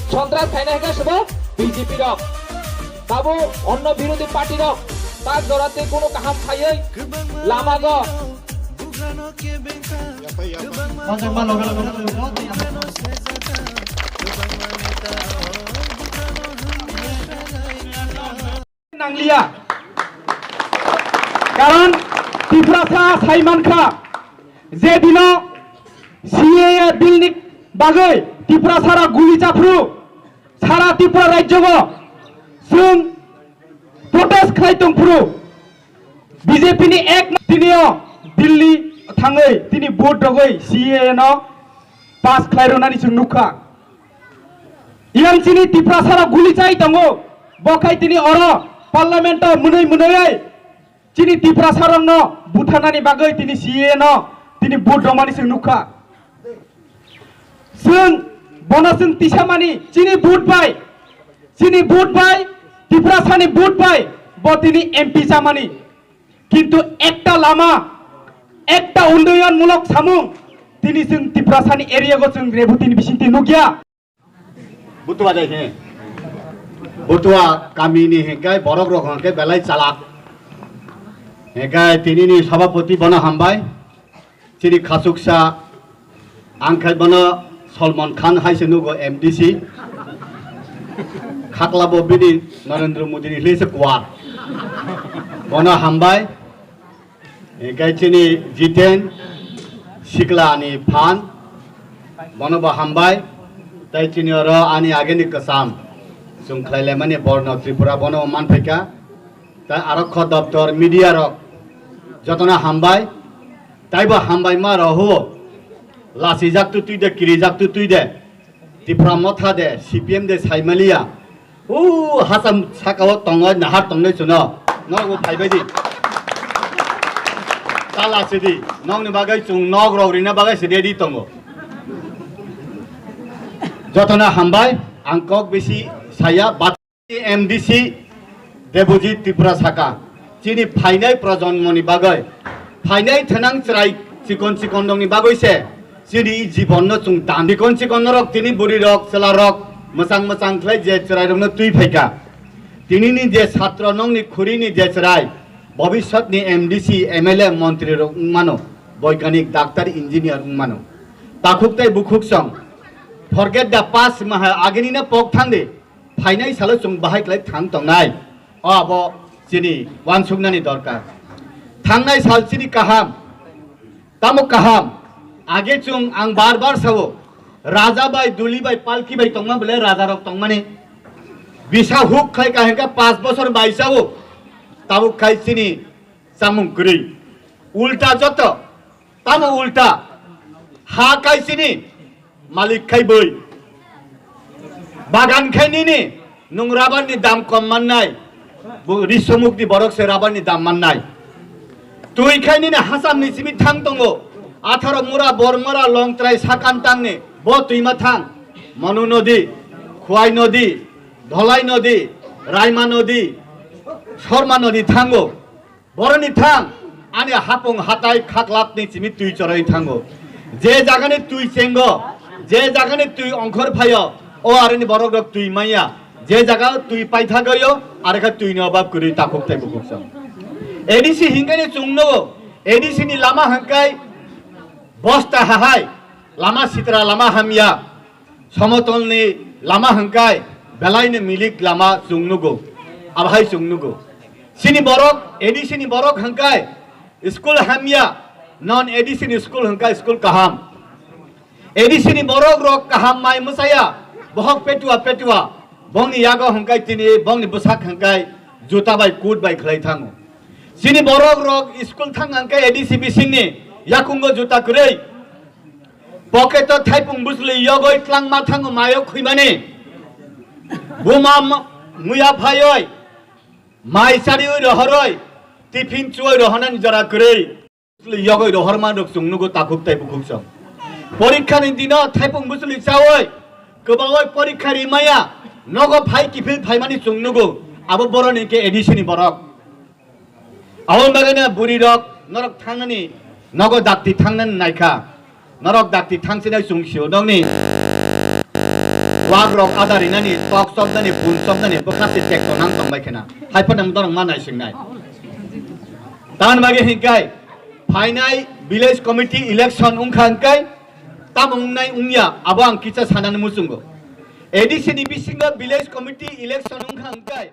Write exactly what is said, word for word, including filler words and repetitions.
Sontras khaina hwnkhe swbo B J P rok, tabo onno birodhi party rok tak jora tei kuno kaham khaiwi lamago. Nangliya. Karon Tiprasa sai mankha, je dino C A A bill ni bagwi Tiprasara guli chaphru, sara Tripura rajyogo chwng protest khlai tongphru, B J P ni ek ma-, tinio Delhi thangwi tini vote rogwi C A A no pass khlai rwnani chwng nukha. Iyang chini Tiprasarok guli chai tongo, bo khai tini oro parliament o mwnwi mwnwi chini Tiprasarokno butharnani bagwi tini C A A no tini vote rwmani chwng nukha. Chwng bono chwng tisamani chini vote bai, chini vote bai, Tiprasani vote bai bo tini M P chamani. Kintu ekta lama, ekta unnoyonmulok samung tini chwng Tiprasani area go chwng Rebutini bisingtwi nukya. Butua jai he. Butua kami ni hingkai borok rok hingkai belai chalak. Hingkai tini ni sabapoti bono hambai. Chini khasuksa ang khai bono Salman Khan hai se nugo M D C. Khakla bo bini Narendra Modi ni hli se kuar. Bono hambai. Hingkai chini Jiten Sikla ni phan, bono bo hambai. Tai chini oro ani ageni kwcham chwng khlai laimani Borno Tripura bono manphaikha. Tai aro kho doptor media rok jotono hambai. Tai bo hambai ma roho. Lasi jak tu tui de, kiri jak tu tui de. Tipra Motha de, C P M de, Saimaliya. O hacham saka o tongo, nahar tongnai chuno. Norok bo phaibai di. Tala sidi. Nokni bagwi chwng nok rok rina bagwi se ready tongo. Jotono hambai, ang kok bisi saya, bat M D C Debojit Tripura saka. Chini phainai projonmoni bagwi, phainai thenang chwrai chikon chikon rokni bagwi se chini jibanno chwng dan. Chikon chikon norok tini bwrwi rok, chwla rok mwchang mwchang khlai je chwrai rokno twi phaikha. Tini ni je satro nokni khuri ni je chwrai, bobiswt ni M D C, M L A, montri rok wng mano, boikanik, daktar, engineer wng mano. Takhuk tai bukhuk song. Forget the past, maha agini na pok thang di. Phainai salo chwng bahai khlai thang tongnai. O abo chini wansuknani dorkar. Thangnai sal chini kaham. Tamo kaham. Age chwng ang bar bar sao. Raja bai, duli bai, palki bai tongma bole raja rok tongmani. Bisa huk khlai ka hengka pas bosor bai sao. Tabuk khai chini chamung kwrwi. Ulta joto. Tamo ulta. Ha kai chini. Malik khai boi. Bagan khai nini, nwng rabar ni dam kom mannai. Bo risomuk di borok se rabar ni dam mannai. Twi khai nini hacham ni simi thang tongo. Atharo mura, bor mura, long trai sakan tang ni. Bo twi ma thang. Manu nodi, Khwai nodi, Dholai nodi, Raima nodi, Sorma nodi thango. Boroni thang, ani hapung hatai khaklapni simi twi choroi thango. Je jagani twi chengo, je jagani twi ongkhor phaio, o aroni borok rok twi manya. Je jaga twi paithagoyo, arekha twi ni obab kwrwi takhuk tei bukhuk song. A D C hinkani chwngno, A D C ni lama hangkai bosta hahai, lama sitra lama hamya. Somotolni lama hwnkhe belaino milik lama chwng nugo, abhai chwng nugo. Chini borok, A D C ni borok hwnkhe school hamya, non A D C ni school hwnkhe school kaham. A D C ni borok rok kaham mai mwsaya, bohok petua petua, bongni yago hwnkhe tini bongni bwsak hwnkhe juta bai kut bai khlai thango. Chini borok rok school thang hwnkhe A D C bisingni yakungo juta kwrwi. Pocket o thaipung bwsli yogoi tlangma thango mayo khwimani. Buma m-, muya phaioi, mai charioi rohoroi, tiffin chuoi rohornani jora kwrwi. Bwsli yogoi rohorma rok chwng nugo takhuk tei bukhuk song. Porikha ni dino thaipung bwsli chaoi, kwbaoi porikha rimaya, nogo phai kiphil phaimani chwng nugo, abo boroni ke A D C ni borok. Aboni bagwino bwrwi rok norok thangnani nogo dakti thangnani naikha. Norok dakti thangsinai chwng sio nokni wak rok ada rinani tok chopnani bun chopnani bwkha tei tek tonang tongbai khena. Hai phano norok ma naisingnai. Tamoni bagwi hinkai phainai village committee election wngkha hinkai tamo wngnai wngya abo ang kisa sanani muchungo. A D C ni bisingo village committee election wngkha hinkai